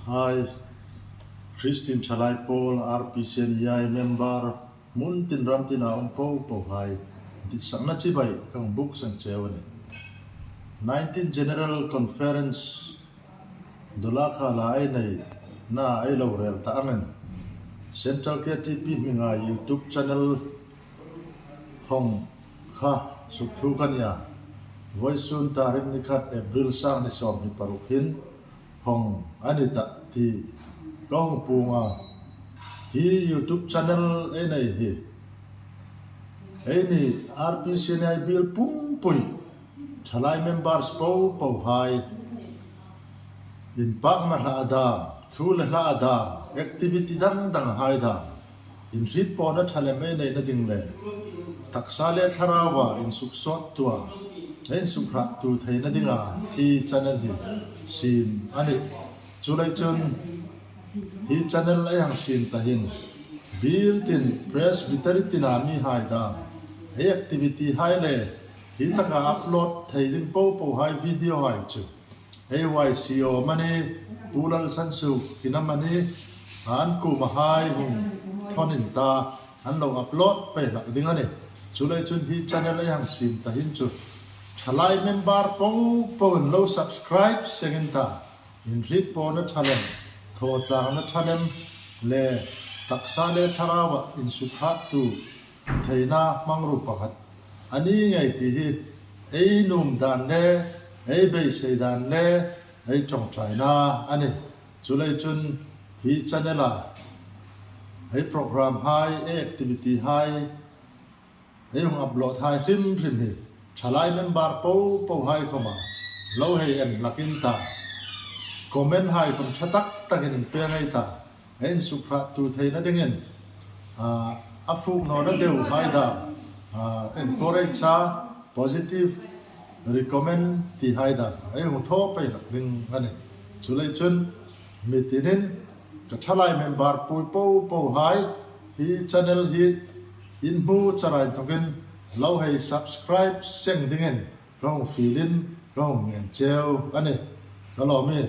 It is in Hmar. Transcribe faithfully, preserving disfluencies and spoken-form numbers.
Hai, Christian Thalai Pawl, R P C N E I member, hmun tin ram tina um po po hai, ditsakna chibai kan buk seng cheu a nih. Nineteen General Conference Dolakhala ei nei na ei lo rel ta angin, Central K T P hminga YouTube channel hawng kha suk thlu ka nih a. Vawisun tarik ni khat April sang ni sawm ni paruk hin hawng a ni ta ti ka hung puong a. Hi YouTube channel ei nei hi, eini R P C N E I biel pumpui Thalai members po po hai, inpakna hla dam, thu le hla dam, activity dang dang hai dam, inhrietpawna ṭha lem ei neina ding le taksa le thlaraua insuksawttu a, insukhrattu theina dinga hi channel hi siem a nih. Chuleiin chun hi channel ei hang siem ta hin, biel tin Presbytery tina mi hai dam, ei activity hai le hi taka upload thei ding po po hai video hai chu ei Y C O amanih, Pu Lalsansuok in amanih, an kuoma hai hung thawn in ta, an lo upload pei hlak ding a nih. Chuleiin chun hi channel ei hang siem ta hin chu Thalai member po po in lo subscribe seng in ta, inhrietpawna ṭha lem, thawtlangna ṭha lem le taksa le thlaraua insukhrattu theina hmangruo pakhat a ni ngei ti hi ei nuom dan le ei beisei dan le ei ṭawngṭaina a nih. Chuleiin chun hi channel-a ei program hai, ei activity hai, ei hung upload hai hrim hrim hi Thalai member po po hai khawma lo hei en hlak in ta, comment hai khawm ṭha tak takin inpek ei ta, ei insukhrattu theina dingin, ah, a fuk nawna deu hai dam, ah, encourage a, positive recommend ti hai dam ei hung thaw pei hlak ding a nih. Chuleiin chun mi tinin ka Thalai member pui po po hai, hi channel hi in hmu chara inthokin lo hei subscribe seng dingin ka hung fiel in ka hung ngen cheu a nih. Ka lawm e.